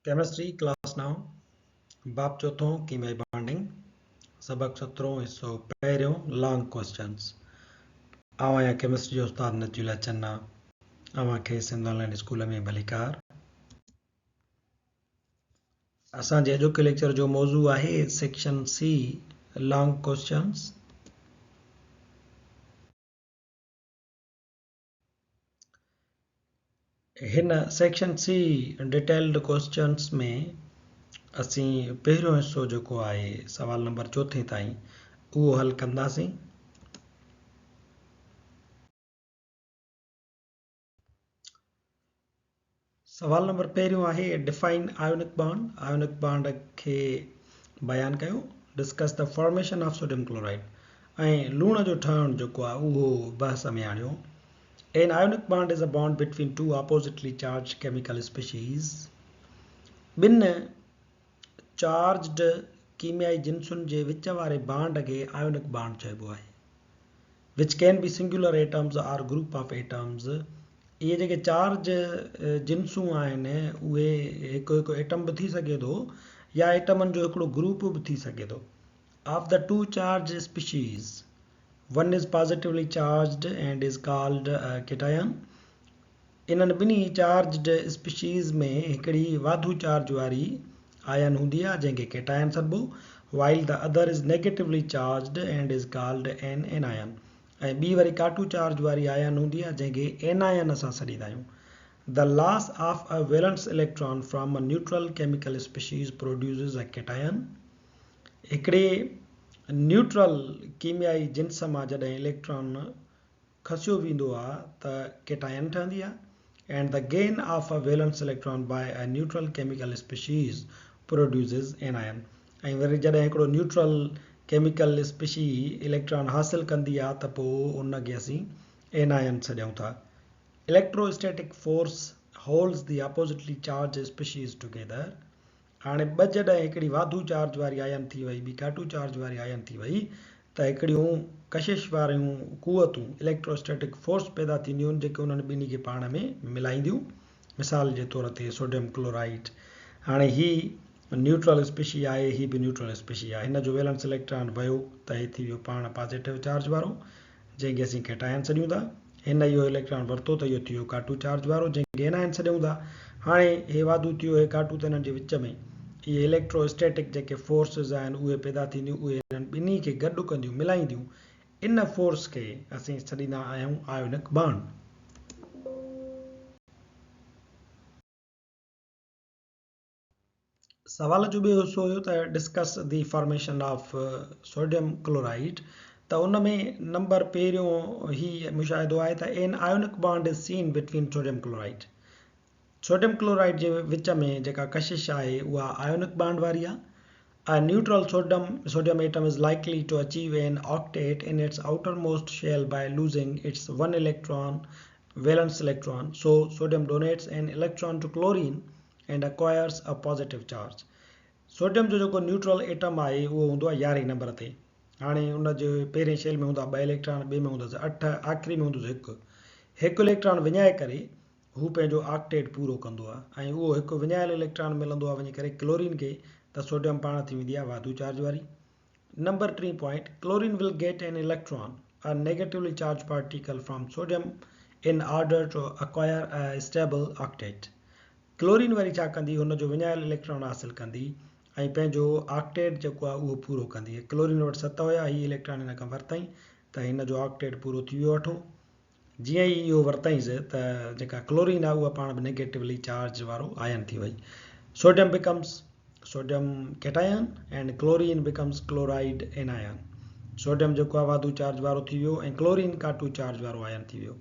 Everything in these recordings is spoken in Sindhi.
ڪيمسٽري ڪلاس نائون، باب چوٿون ڪيميائي بانڊنگ، سبق سترهون حصو پهريون لانگ ڪوئسچنس. آئون آهيان ڪيمسٽري جو استاد نجي الله چنا. اوهان کي سنڌ آن لائين اسڪول ۾ ڀليڪار. اسان جي اڄوڪي ليڪچر جو موضوع آهي سيڪشن سي لانگ ڪوئسچنس. هن سيڪشن سي ڊيٽيلڊ ڪوئسچنس ۾ اسين پهريون حصو جيڪو آهي سوال نمبر چوٿين تائين اهو حل ڪنداسين. سوال نمبر پهريون آهي define ionic bond, ionic bond کي بيان ڪيو، discuss the formation of sodium chloride ۽ لوڻ جو ٺهڻ جيڪو آهي اهو بحث ۾ آڻيو. An ionic bond is a bond between two oppositely charged chemical species. ٻن چارجڊ ڪيميائي جنسن جي وچ واري بانڊ کي آئيونڪ بانڊ چئبو آهي. Which can be singular atoms or group of atoms. اهي جيڪي چارج جنسون آهن اهي هڪ هڪ ايٽم به ٿي سگهي ٿو يا ايٽمن جو هڪڙو گروپ به ٿي سگهي ٿو. Of the two charged species, one is positively charged and is called a cation. انهن ٻنهي چارجڊ اسپيشيز ۾ هڪڙي واڌو چارج واري آئن هوندي آهي جنهن کي ڪيٽائن سڏبو، while the other is negatively charged and is called an anion ۽ ٻي وري ڪاٽو چارج واري آئن هوندي آهي جنهن کي اينائن اسان سڏيندا آهيون. The loss of a valence electron from a neutral chemical species produces a cation. هڪڙي نيوٽرل ڪيميائي جنس مان جڏهن اليڪٽران کسيو ويندو آ ته ڪيٽائن ٺهندي آ and the gain of a valence electron by a neutral chemical species produces anion ۽ وري جڏهن هڪڙو نيوٽرل ڪيميڪل اسپيشي اليڪٽران حاصل ڪندي آ ته پوء ان کي اسين اينائن سڏيون ٿا. Electrostatic force holds the oppositely charged species together. هاڻي ٻه جڏهن هڪڙي واڌو چارج واري آئن ٿي وئي ٻي گهاٽو چارج واري آئن ٿي وئي ته هڪڙيون ڪشش واريون قوتون، Electrostatic Force، پيدا ٿينديون جيڪي انهن ٻنهي کي پاڻ ۾ ملائينديون. مثال جي طور تي سوڊيم ڪلورائيڊ هاڻي هي نيوٽرل اسپيشي آهي هي به نيوٽرل اسپيشي آهي هن جو ويلنس اليڪٽران ويو ته هي ٿي ويو پاڻ پازيٽو چارج وارو جنهن کي اسين ڪيٽائن سڏيون ٿا. هن اهو اليڪٽران ورتو ته اهو ٿي ويو ڪاٽو چارج وارو جنهن کي اينائن سڏيون ٿا. هاڻي هي واڌو ٿي ويو هي ڪاٽو ته انهن جي وچ ۾ اهي اليڪٽرو اسٽيٽڪ جيڪي فورسز آهن اهي پيدا ٿينديون اهي انهن ٻنهي کي گڏ ڪنديون ملائينديون ان فورس کي اسين سڏيندا آهيون آيونڪ بانڊ. سوال جو ٻيو حصو هيو ته discuss the formation of sodium chloride ته ان ۾ نمبر پهريون هي مشاهدو آهي ته an ionic bond is seen between sodium chloride sodium chloride جي وچ ۾ جيڪا ڪشش آهي اها آئيونڪ بانڊ واري آهي. A neutral sodium atom is likely to achieve an octet in its outermost shell by losing its one electron valence electron so sodium donates an electron to chlorine and acquires a positive charge. Sodium جو جيڪو نيوٽرل ايٽم آهي اهو هوندو آهي يارهين نمبر تي. هاڻي ان جي پهرين شيل ۾ هوندا ٻه اليڪٽران، ٻئي ۾ هوندس اٺ، آخري ۾ هوندس هڪ. هڪ اليڪٽران وڃائي ڪري هو پنهنجو آڪٽيٽ پورو ڪندو آهي ۽ اهو هڪ وڃايل اليڪٽران ملندو آهي وڃي ڪري ڪلورين کي ته سوڊيم پاڻ ٿي ويندي آهي واڌو چارج واري. نمبر ٽين point, chlorine will get an electron, a negatively charged particle from sodium in order to acquire a stable octet. Chlorine وري ڇا ڪندي هن جو وڃايل اليڪٽران حاصل ڪندي ۽ پنهنجو آڪٽيٽ جيڪو آهي اهو پورو ڪندي. ڪلورين وٽ ست هيا هي اليڪٽران هن کان ورتائين ته هن جو آڪٽيٽ پورو ٿي ويو اٺون. جيئن ئي اهو ورتائينس ته جيڪا ڪلورين آهي اها پاڻ به نيگيٽولي چارج وارو آئن ٿي وئي. Sodium becomes sodium cation and chlorine becomes chloride anion. Sodium جيڪو آهي واڌو چارج وارو ٿي ويو ۽ ڪلورين ڪاٽو چارج وارو آئن ٿي ويو.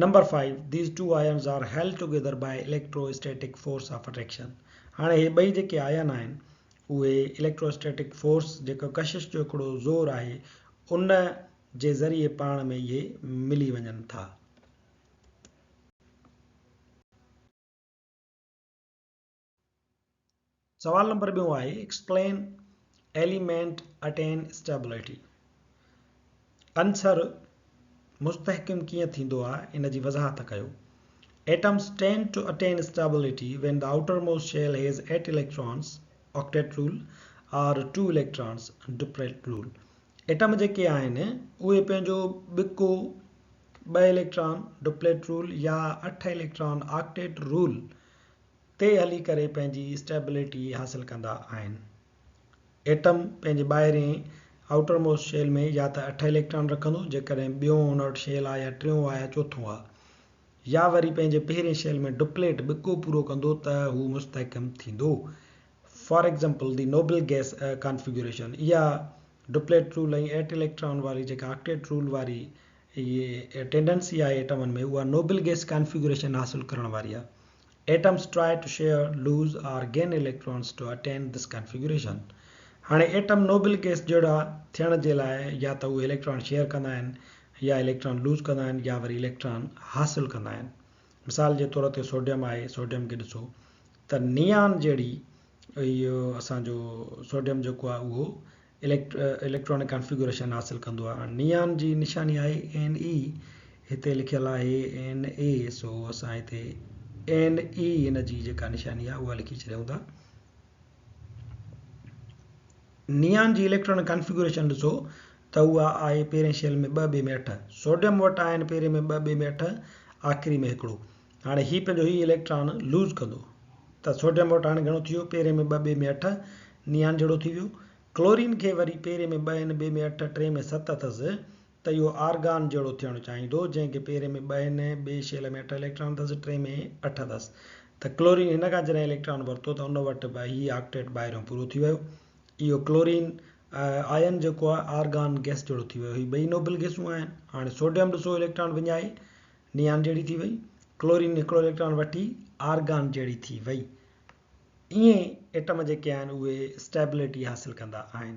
Number five, These two ions are held together by electrostatic force of attraction. هاڻي هي ٻئي جيڪي آئن آهن اهي اليڪٽرواسٽيٽڪ فورس جيڪو ڪشش جو هڪڙو زور آهي ان جي ذريعي پاڻ ۾ اهي ملي وڃن ٿا. سوال نمبر ٻيون آهي ايڪسپلين ايليمينٽ اٽين اسٽيبلٽي عنصر مستحڪم ڪيئن ٿيندو آهي ان جي وضاحت ڪيو. Atoms tend to attain stability when the outermost shell has 8 electrons, octet rule, or 2 electrons, duplet rule. Atom جيڪي آهن اهي پنهنجو ٻڪو ٻه اليڪٽران، ڊپليٽ رول، يا اٺ اليڪٽران، آڪٽيٽ رول، تي هلي ڪري پنهنجي اسٽيبلٽي حاصل ڪندا آهن. ايٽم پنهنجي ٻاهرين آئوٽر موسٽ شيل ۾ يا ته اٺ اليڪٽران رکندو جيڪڏهن ٻيون ان وٽ شيل آهي يا ٽيون آهي يا چوٿون آهي يا وري پنهنجي پهرين شيل ۾ ڊپليٽ ٻڪو پورو ڪندو ته هو مستحڪم ٿيندو. For example the noble gas configuration اها ڊپليٽ رول ۽ ايٽ اليڪٽران واري جيڪا آڪٽيٽ رول واري هي ٽينڊنسي آهي ايٽمن ۾ اها نوبل گيس ڪانفيگوريشن حاصل ڪرڻ واري آهي. Atoms try to share, lose or gain electrons to attain this configuration. هاڻي ايٽم نوبل گئس جهڙا ٿيڻ جي لاء يا ته اهي اليڪٽران شيئر ڪندا آهن يا اليڪٽران لوز ڪندا آهن يا وري اليڪٽران حاصل ڪندا آهن. مثال جي طور تي سوڊيم آهي سوڊيم کي ڏسو ته نيان جهڙي اهو اسان جو سوڊيم جيڪو آهي اهو اليڪٽرانڪ ڪانفيگوريشن حاصل ڪندو آهي. نيان جي نشاني آهي اين اي، هتي لکيل آهي اين اي، سو اسان هتي اين اي ان جي جيڪا نشاني آهي اها لکي ڇڏيون ٿا. نيان جي اليڪٽرانڪ ڪانفيگوريشن ڏسو ته اها آهي پهرين شيل ۾ ٻه ٻئي ۾ اٺ. سوڊيم وٽ آهن پهرين ۾ ٻه ٻئي ۾ اٺ آخري ۾ هڪڙو. هاڻي هي پنهنجو هي اليڪٽران لوز ڪندو ته سوڊيم وٽ هاڻي گهڻو ٿي ويو پهرين ۾ ٻه ٻئي ۾ اٺ نيان جهڙو ٿي ويو. ڪلورين کي وري پهرين ۾ ٻه آهن ٻئي ۾ اٺ ٽئين ۾ ست اٿس ته اهو آرگان جهڙو ٿيڻ چاهيندو جنهن کي پهرين ۾ ٻه آهن ٻئي شيل ۾ اٺ اليڪٽران اٿس ٽئين ۾ اٺ اٿس ته ڪلورين هن کان جڏهن اليڪٽران ورتو ته ان وٽ به هي آڪٽيٽ ٻاهريون پورو ٿي ويو اهو ڪلورين آئن جيڪو آهي آرگان گئس جهڙو ٿي ويو هي ٻئي نوبل گئسون آهن هاڻي سوڊيم ڏسو اليڪٽران وڃائي نيان جهڙي ٿي وئي، ڪلورين هڪڙو اليڪٽران وٺي آرگان جهڙي ٿي وئي. ائين ايٽم جيڪي آهن اهي اسٽيبلٽي حاصل ڪندا آهن.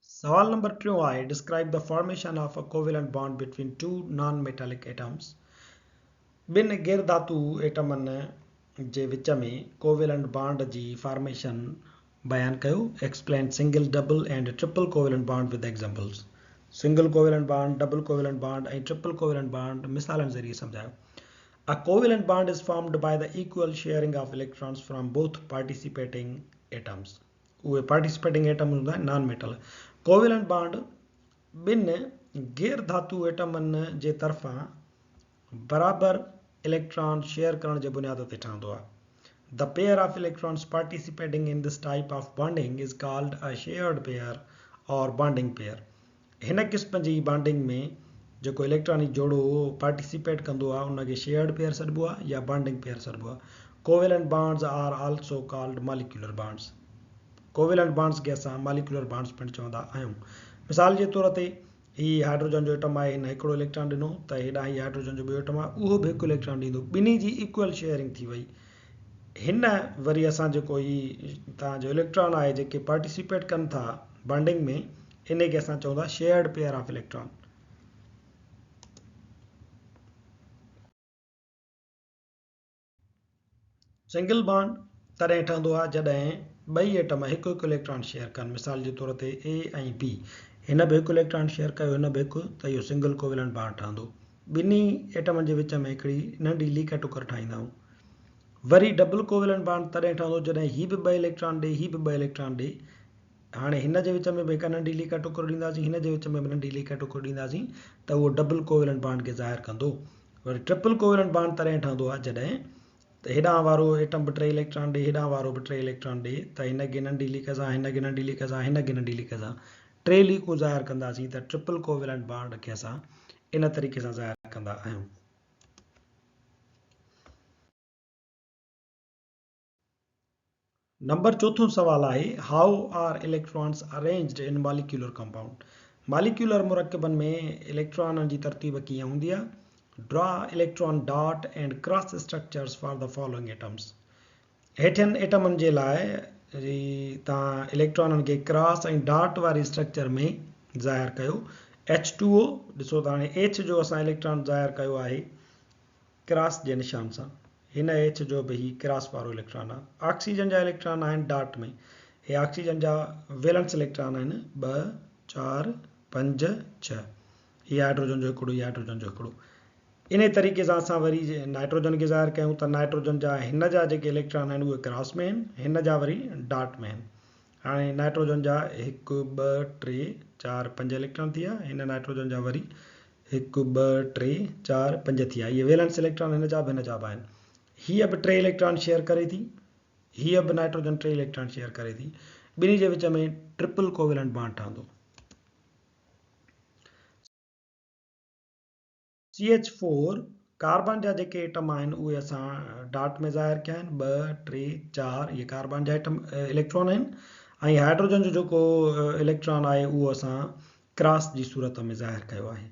سوال نمبر ٽيون آهي describe the formation of a covalent bond between two non metallic atoms ٻن غير ڌاتو ايٽمن جي وچ ۾ ڪوويلنٽ بانڊ جي فارميشن بيان ڪيو، explain single, double and triple covalent bond with examples. Single covalent bond, double covalent bond ۽ triple covalent bond مثالن ذريعي سمجهايو. A covalent bond is formed by the equal sharing of electrons from both participating atoms. اهي پارٽيسپيٽنگ ايٽمز هوندا آهن نان ميٽل. ڪوويلنٽ بانڊ ٻن غير ڌاتو ايٽمن جي طرفان برابر اليڪٽران شيئر ڪرڻ جي بنياد تي ٺهندو آهي. The pair of electrons participating in this type of bonding is called a shared pair or bonding pair. هن قسم جي بانڊنگ ۾ جيڪو اليڪٽراني جوڙو پارٽيسپيٽ ڪندو آهي ان کي شيئرڊ پيئر سڏبو آهي يا بانڊنگ پيئر سڏبو آهي. Covalent bonds are also called molecular bonds. Covalent bonds کي اسان ماليڪيولر بانڊز پڻ چوندا آهيون. مثال جي طور تي هي هائڊروجن جو ايٽم آهي هن هڪڙو اليڪٽران ڏنو ته هيڏانهن هي هائڊروجن جو ٻيو ايٽم آهي اهو به هڪ اليڪٽران ڏيندو ٻنهي جي ايڪول شيئرنگ ٿي وئي هن وري اسان جيڪو هي تان جو اليڪٽران آهي جيڪي پارٽيسپيٽ ڪن ٿا بانڊنگ ۾ ان کي اسان چون ٿا shared pair of electron. Single bond تڏهن ٺهندو آهي جڏهن ٻئي ايٽم هڪ هڪ اليڪٽران شيئر ڪن مثال جي طور تي اي ۽ بي هن به هڪ اليڪٽران شيئر ڪيو هن به هڪ ته اهو سنگل ڪوويلنٽ بانڊ ٺهندو ٻنهي ايٽمن جي وچ ۾ هڪڙي ننڍي ليڪ ٽڪر ٺاهيندا آهيون وري ڊبل ڪوويلنٽ بانڊ تڏهن ٺهندو جڏهن هي به ٻه اليڪٽران ڏي هي به ٻه اليڪٽران ڏي هاڻي هن جي وچ ۾ به هڪ ننڍي ليڪ ٽڪر ڏينداسين هن جي وچ ۾ به ننڍي ليڪ ٽڪر ڏينداسين ته اهو ڊبل ڪوويلنٽ بانڊ کي ظاهر ڪندو وري ٽرپل ڪوويلنٽ بانڊ تڏهن ٺهندو آهي جڏهن ته هيڏانهن وارو ايٽم به ٽي اليڪٽران ڏي هيڏانهن وارو به ٽي اليڪٽران ڏي ته هن کي ننڍي ليڪ سان هن کي ننڍي ليڪ سان هن کي ننڍي ليڪ سان ٽي ليڪون ظاهر ڪنداسين ته ٽرپل ڪوويلنٽ بانڊ کي اسان ان طريقي سان ظاهر ڪندا آهيون. نمبر چوٿون سوال آهي How are electrons arranged in molecular compound؟ Molecular مرڪبن ۾ اليڪٽرانن جي ترتيب ڪيئن هوندي آهي؟ Draw electron dot and cross structures for the following atoms. هيٺين ايٽمن جي لاء توهان اليڪٽرانن کي ڪراس ۽ ڊاٽ واري اسٽرڪچر ۾ ظاهر ڪيو. ايڇ ٽو او ڏسو ته هاڻي ايڇ جو اسان اليڪٽران ظاهر ڪيو آهي ڪراس جي نشان سان. هن ايڇ جو به هي ڪراس وارو اليڪٽران آهي. آڪسيجن جا اليڪٽران آهن ڊاٽ ۾. هي آڪسيجن جا ويلنس اليڪٽران آهن ٻه، چار، پنج، ڇهه. هي هائڊروجن جو هڪڙو، هي هائڊروجن جو هڪڙو. انهي طريقي سان اسان وري نائٽروجن کي ظاهر ڪيون ته نائٽروجن جا هن جا جيڪي اليڪٽران آهن اهي ڪراس ۾ آهن، هن جا وري ڊاٽ ۾ آهن. هاڻي نائٽروجن جا هڪ، ٻه، ٽي، چار، پنج اليڪٽران ٿي ويا، هن نائٽروجن جا وري هڪ، ٻه، ٽي، چار، پنج ٿي ويا. اهي ويلنس اليڪٽران هن جا به هن جا به آهن. هيء به ٽي اليڪٽران شيئر ڪري ٿي، هيء به نائٽروجن ٽي اليڪٽران شيئر ڪري ٿي. ٻنهي جي وچ ۾ ٽرپل ڪوويلنٽ بانڊ ٺهندو. سي ايڇ فور ڪاربان جا جيڪي ايٽم آهن اهي اسان ڊاٽ ۾ ظاهر ڪيا آهن، ٻه، ٽي، چار، اهي ڪاربان جا ايٽم اليڪٽران آهن ۽ هائڊروجن جو جيڪو اليڪٽران آهي اهو اسان ڪراس جي صورت ۾ ظاهر ڪيو آهي.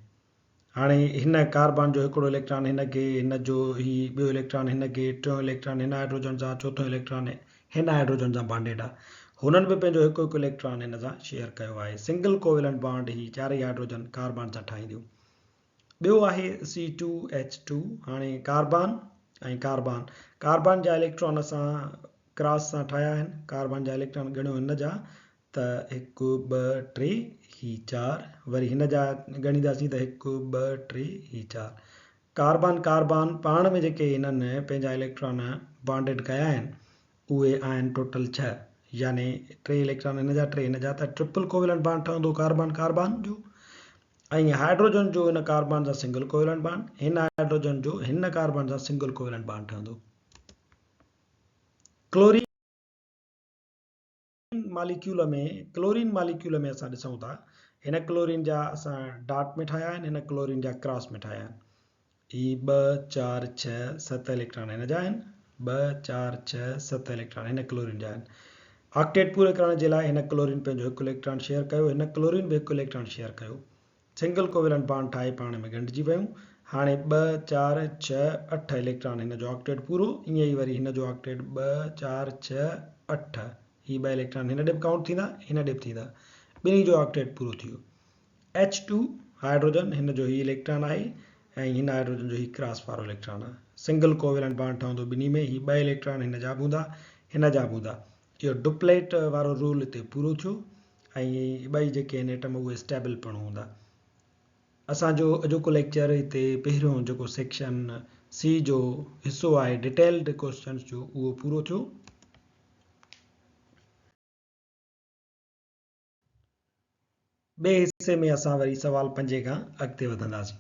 هاڻي هن ڪاربان جو هڪڙو اليڪٽران هن کي، هن جو هي ٻيو اليڪٽران هن کي، ٽيون اليڪٽران هن هائڊروجن سان، چوٿون اليڪٽران هن هائڊروجن سان بانڊيڊ آهي. هنن به پنهنجو هڪ هڪ اليڪٽران هن سان شيئر ڪيو آهي. سنگل ڪوويلنٽ بانڊ هي چارئي هائڊروجن ڪاربان سان ٺاهينديون. ٻيو آهي سي ٽو ايڇ ٽو. هاڻي ڪاربان ۽ ڪاربان، ڪاربان جا اليڪٽران اسان ڪراس سان ٺاهيا آهن. ڪاربان جا اليڪٽران ڳڻيو هن جا ته هڪ، ٻه، ٽي، هي چار، وري هن جا ڳڻينداسين ته هڪ، ٻه، ٽي، هي چار. ڪاربان ڪاربان پاڻ ۾ جيڪي هنن پنهنجا اليڪٽران بانڊيڊ ڪيا آهن اهي آهن ٽوٽل ڇهه يعني ٽي اليڪٽران هن جا ٽي هن جا ته ٽرپل ڪوويلنٽ بانڊ ٺهندو ڪاربان ڪاربان جو ۽ هائڊروجن جو هن ڪاربان سان سنگل ڪوويلنٽ بانڊ هن هائڊروجن جو هن ڪاربان سان سنگل ڪوويلنٽ بانڊ ٺهندو. ڪلورين ماليڪيول ۾ ڪلورين ماليڪيول ۾ اسان ڏسون ٿا هن ڪلورين جا اسان ڊاٽ ۾ ٺاهيا آهن هن ڪلورين جا ڪراس ۾ ٺاهيا آهن هي ٻه چار ڇهه ست اليڪٽران هن جا آهن ٻه چار ڇهه ست اليڪٽران هن ڪلورين جا آهن آڪٽيٽ پوري ڪرڻ جي لاء هن ڪلورين پنهنجو هڪ اليڪٽران شيئر ڪيو هن ڪلورين به هڪ اليڪٽران شيئر ڪيو سنگل ڪوويلنٽ بانڊ ٺاهي پاڻ ۾ ڳنڍجي ويون. هاڻي ٻه، چار، ڇهه، اٺ اليڪٽران هن جو آڪٽيٽ پورو، ائين ئي وري هن جو آڪٽيٽ ٻه، چار، ڇهه، اٺ، هي ٻه اليڪٽران هن ڏي به ڪائونٽ ٿيندا، هن ڏي به ٿيندا. ٻنهي جو آڪٽيٽ پورو ٿي ويو. ايڇ ٽو، هائيڊروجن، هن جو هي اليڪٽران آهي ۽ هن هائيڊروجن جو هي ڪراس وارو اليڪٽران آهي. سنگل ڪوويلنٽ بانڊ ٺهندو ٻنهي ۾، هي ٻه اليڪٽران هن جا به هوندا، هن جا به هوندا. اهو ڊپليٽ وارو رول هتي پورو ٿيو. ۽ ٻئي جيڪي آهن ايٽم اهي اسٽيبل پڻ هوندا. اسان جو اڄوڪو ليڪچر هتي پهريون جيڪو سيڪشن سي جو حصو آهي ڊيٽيلڊ ڪوسچنس جو اهو پورو ٿيو. ٻئي حصي ۾ اسان وري سوال پنجين کان اڳتي وڌنداسين.